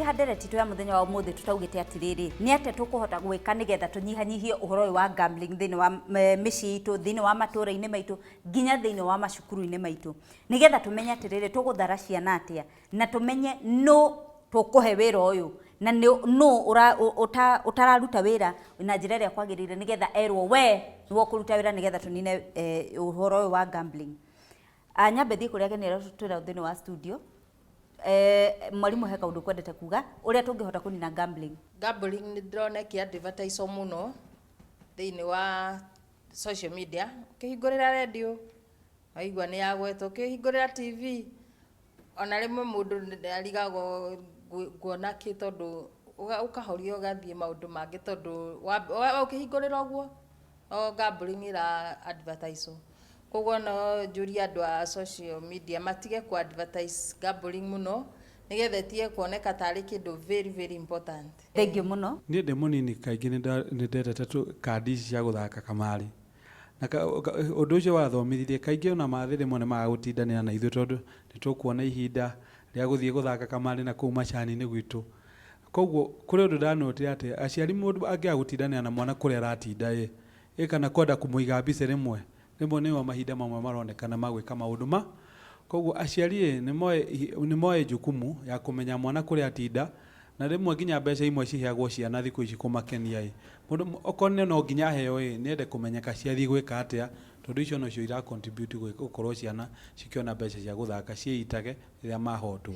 Tũtingĩthiĩ handereti itũ ya mũthenya wa ũmũthĩ tũtaugĩte atĩrĩrĩ, nĩ atĩa tũkũhota gwĩka nĩgetha tũnyihanyihie ũhoro ũyũ wa gambling thĩinĩ wa mĩciĩ itũ, thĩinĩ wa matũũra-inĩ maitũ, nginya thĩinĩ wa macukuru-inĩ maitũ, nĩgetha tũmenye atĩrĩrĩ, tũgũthara ciana atĩa na tũmenye nũ tũkũhe wĩra ũyũ na nũ ũtararuta wĩra na njĩra ĩrĩa kwagĩrĩire, nĩgetha erwo we nĩwe ũkũruta wĩra, nĩgetha tũnine ũhoro ũyũ wa gambling. Nyambe thiĩ kũrĩa ageni arĩa twĩnao thĩinĩ wa studio. Mwarimũ, he kaũndũ kwendete kuga ũrĩa tũngĩhota kũnina gambling? Gambling nĩ ndĩrona ĩkĩ advertise mũno thĩinĩ wa social media. Ũkĩhingũrĩra radio waigua nĩ yagwetwo, ũkĩhingũrĩra TV ona rĩmwe mũndũ arigagwo nguona kĩ, tondũ ũkahoria ũgathiĩ maũndũ mangĩ, tondũ ũkĩhingũrĩra ũguo o gambling ĩra advertise. Koguo no njũrie andũ a social media matige kũ advertise gambling mũno, nĩgetha ĩtige kuoneka tarĩ kĩndũ very very important. Thank you mũno. Niĩ ndĩ mũnini kaingĩ nĩ ndendete kandi ici cia gũthaka kamarĩ, na ũndũ ũcio wathomithirie kaingĩ ona mathĩ rĩmwe nĩ magaga gũtindanĩra na ithuĩ, tondũ nĩ tũkuona ihinda rĩa gũthiĩ gũthaka kamarĩ na kũu macani-inĩ gwitũ. Koguo kũrĩ ũndũ ndanotire atĩ aciari, mũndũ angĩaga gũtindanĩra na mwana kũrĩa aratinda ĩ kana kwenda kũmũiga mbica, rĩmwe rĩmwe nĩo mahinda mamwe maronekana ma gwĩka maũndũ ma. Koguo aciari ĩ nĩ moe jukumu ya kũmenya mwana kũrĩa atinda, na rĩmwe nginya mbeca imwe ciheagwo ciana thikũ ici kũmakenia ĩ, mũndũ okorwo nĩ no nginya aheo ĩ, nĩende kũmenyeka ciathiĩ gwĩka atĩa, tondũ icio nocio ira contribute gũkorwo ciana cikĩona mbeca cia gũthaka ciĩitage rĩrĩa mahotwo.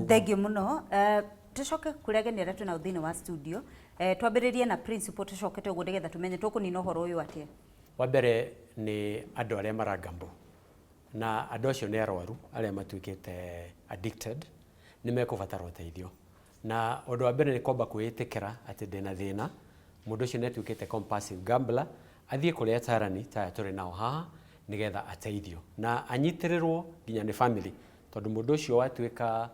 Thank you mũno. Tũcoke kũrĩ ageni arĩa twĩnao thĩinĩ wa studio. Twambĩrĩrie na principal, tũcokete ũguo nĩgetha tũmenye tũkũnina ũhoro ũyũ atĩa. Wa mbere nĩ andũ arĩa maragamble, na andũ acio nĩ arwaru arĩa matuĩkĩte addicted, nĩ mekũbatara ũteithio. Na ũndũ wa mbere nĩ kwamba kwĩĩtĩkĩra atĩ ndĩna thĩna. Mũndũ ũcio nĩ atuĩkĩte compulsive gambler, athiĩ kũrĩ atarani ta aya tũrĩ nao haha, nĩgetha ateithio na anyitĩrĩrwo nginya nĩ family, tondũ mũndũ ũcio watuĩka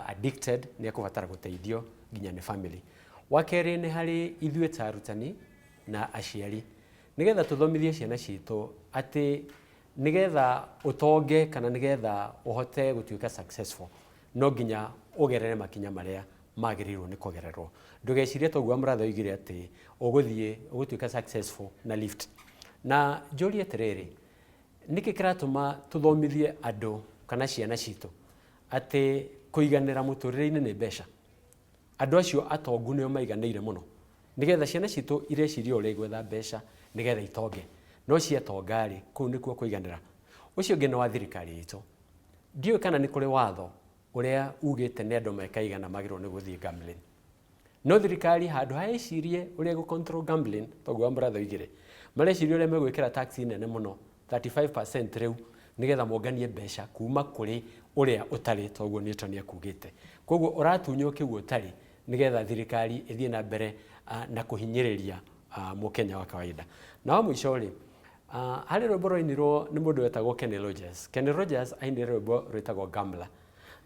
addicted nĩ ekũbatara gũteithio nginya nĩ family. Wa kerĩ nĩ harĩ ithuĩ ta arutani na aciari, nĩgetha tũthomithie ciana citũ atĩ nĩgetha ũtonge kana nĩgetha ũhote gũtuĩka successful, no nginya ũgerere makinya marĩa magĩrĩirwo nĩ kũgererwo. Ndũgecirie toguo mũrathe oigire atĩ ũgũthiĩ ũgũtuĩka successful na lift. Na njũrie atĩrĩrĩ, nĩkĩ kĩratũma tũthomithie andũ kana ciana citũ atĩ kũiganĩra mũtũrĩre-inĩ nĩ mbeca? Andũ acio atongu nĩo maiganĩire mũno, nĩgetha ciana citũ ireciria ũrĩa igwetha mbeca nĩgetha itonge. No ciatonga rĩ, kũu nĩkuo kũiganĩra? Ũcio ũngĩ nĩ wa thirikari itũ. Ndiũĩ kana nĩ kũrĩ watho ũrĩa ugĩte nĩ andũ meka igana magĩrĩirwo nĩ gũthiĩ gambling. No thirikari handũ ha ĩcirie ũrĩa ĩgũ control gambling, toguo wa mũrathe oigire, mareciria ũrĩa megwĩkĩra tax nene mũno 35% rĩu, nĩgetha monganie mbeca kuma kũrĩ ũrĩa ũtarĩ, toguo Newton ekugĩte. Koguo ũratunywo kĩu ũtarĩ nĩgetha thirikari ĩthiĩ na mbere na kũhinyĩrĩria mũkenya wa kawaida. Na wa mũico rĩ, harĩ rwĩmbo rwainirwo nĩ mũndũ wetagwo Kenny Rogers. Kenny Rogers ainire rwĩmbo rwĩtagwo Gambler.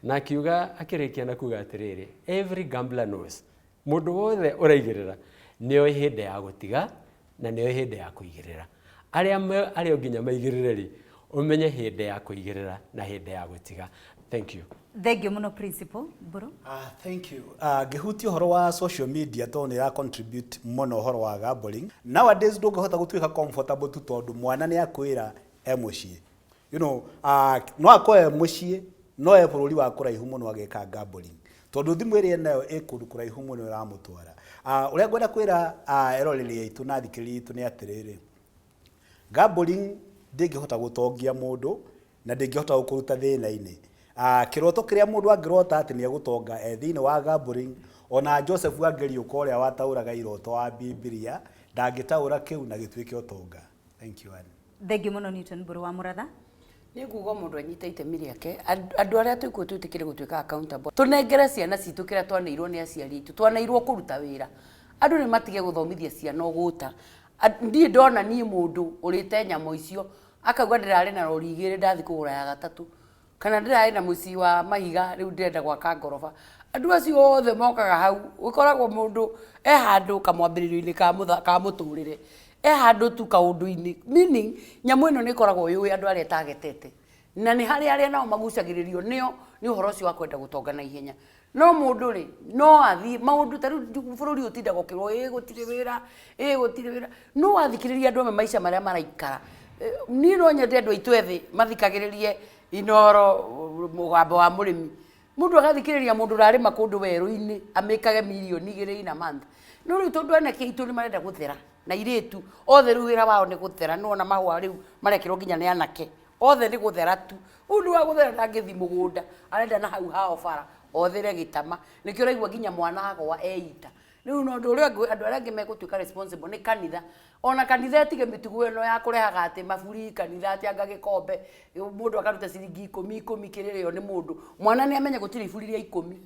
Na akiuga, akĩrĩkia na kuga atĩrĩrĩ, "Every gambler knows." Mũndũ wothe ũraigĩrĩra nĩoĩ hĩndĩ ya gũtiga na nĩoĩ hĩndĩ ya kũigĩrĩra. Arĩa arĩa nginya maigĩrĩre rĩ, ũmenye hĩndĩ ya kũigĩrĩra na hĩndĩ ya gũtiga. Thank you. Thank you mũno, principal Mbũrũ. Thank you. Ngĩhutia ũhoro wa social media, tondũ nĩ ĩra contribute mũno ũhoro wa gambling. Nowadays ndũngĩhota gũtuĩka comfortable tu, tondũ mwana nĩ akwĩra e mũciĩ. No akorwo e mũciĩ no e bũrũri wa kũraihu mũno agĩka gambling, tondũ thimũ ĩrĩa enayo ĩ kũndũ kũraihu mũno ĩramũtwara. Ũrĩa ngwenda kwĩra eroreri aitũ na athikĩrĩria aitũ nĩ atĩrĩrĩ, gambling ndĩngĩhota gũtongia mũndũ na ndĩngĩhota gũkũruta thĩna-inĩ. Kĩroto kĩrĩa mũndũ angĩrota atĩ nĩ egũtonga e thĩinĩ wa gambling, ona Joseph angĩriũka ũrĩa wataũraga iroto wa Bibilia, ndangĩtaũra kĩu na gĩtuĩke ũtonga. Thank you, Anne. Thank you mũno, Newton Mbũrũ wa Mũratha. Nĩ nguga mũndũ anyite itemi rĩake. Andũ arĩa twĩkuo twĩtĩkĩre gũtuĩka accountable, tũnengere ciana citũ kĩrĩa twaneirwo nĩ aciari aitũ. Twaneirwo kũruta wĩra. Andũ nĩ matige gũthomithia ciana ũgũta. Ndirĩ ndona niĩ mũndũ ũrĩte nyama icio akauga ndĩrarĩ na rori igĩrĩ, ndathiĩ kũgũra ya gatatũ, kana ndĩrarĩ na mũciĩ wa mahiga, rĩu ndĩrenda gwaka ngoroba. Andũ acio othe mokaga hau, gũkoragwo mũndũ e handũ kamwambĩrĩrio-inĩ ka mũtũrĩre, e handũ tu kaũndũ-inĩ, meaning nyamũ ĩno nĩ ĩkoragwo yũĩ andũ arĩa ĩtagetete, na nĩ harĩ arĩa nao magucagĩrĩrio nĩo nĩ ũhoro ũcio wa kwenda gũtonga na ihenya. No mũndũ rĩ, no athiĩ maũndũ ta rĩu bũrũri ũyũ ũtindaga ũkĩrwo ĩ gũtirĩ wĩra, ĩ gũtirĩ wĩra. No wathikĩrĩria andũ amwe maica marĩa maraikara. Niĩ no nyende andũ aitũ ethĩ mathikagĩrĩrie Inooro mũgambo wa mũrĩmi. Mũndũ agathikĩrĩria mũndũ ũrarĩma kũndũ werũ-inĩ amĩkage mirioni igĩrĩ in a month. No rĩu tondũ anake aitũ nĩ marenda gũthera na airĩtu othe rĩu wĩra wao nĩ gũthera nĩ wona mahũa rĩu marekĩrwo nginya nĩ anake. Othe nĩ gũthera tu. Rĩu ũndũ wa gũthera ndangĩthiĩ mũgũnda arenda na hau hao bara othere gĩtama. Nĩkĩo ũraigua nginya mwana agwa eita. Rĩu na ũndũ ũrĩa ũngĩ andũ arĩa angĩ megũtuĩka responsible nĩ kanitha. Ona kanitha ĩtige mĩtugo ĩno ya kũrehaga atĩ maburi kanitha atĩ anga gĩkombe, mũndũ akaruta ciringi ikũmi ikũmi kĩrĩrĩo nĩ mũndũ. Mwana nĩ amenye gũtirĩ iburi rĩa ikũmi.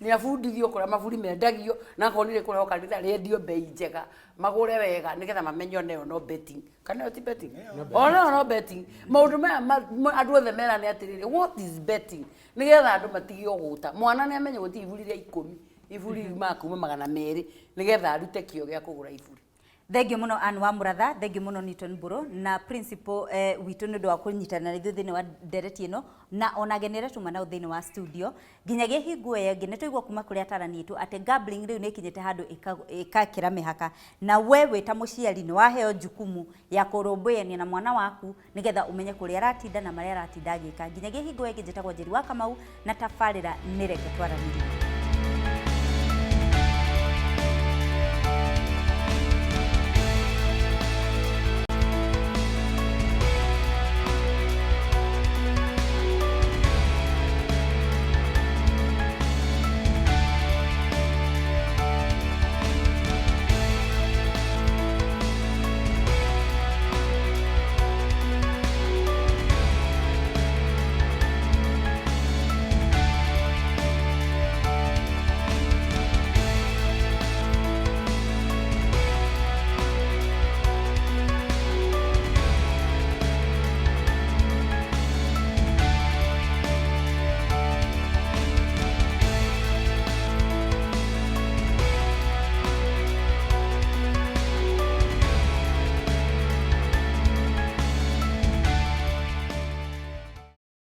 Nĩ abundithio kũrĩa maburi mendagio, na akorwo nĩ rĩkũrehwo kanitha rĩendio mbei njega, magũre wega nĩgetha mamenye ona ĩyo no betting. Kana ĩyo ti betting? Ona ĩyo no betting. Maũndũ maya andũ othe merane atĩrĩrĩ, what is betting? Nĩgetha andũ matige ũgũta. Mwana nĩ amenye gũtirĩ iburi rĩa ikũmi. Iburi riumaga kuma 200 nĩgetha arute kĩo gĩa kũgũra iburi. Thengiũ mũno Ann wa Mũratha, thengiũ mũno Newton Mbũrũ na principal eh, witũ nĩ ũndũ wa kũnyitanĩra na ithuĩ thĩinĩ wa ndereti ĩno na ona ageni arĩa tuma nao thĩinĩ wa studio. Nginyagia hingo ĩyo ĩngĩ nĩ twaigua kuma kũrĩ atarani aitũ atĩ gambling rĩu nĩ ĩkinyĩte handũ ĩkakĩra mĩhaka na we wĩ ta mũciari nĩ waheo jukumu ya kũrũmbũyania na mwana waku nĩgetha ũmenye kũrĩa aratinda na marĩa aratinda agĩka. Nginyagia hingo ĩyo ĩngĩ njĩtagwo Njeri wa Kamau na tabarĩra nĩ Reke Twaranĩrie.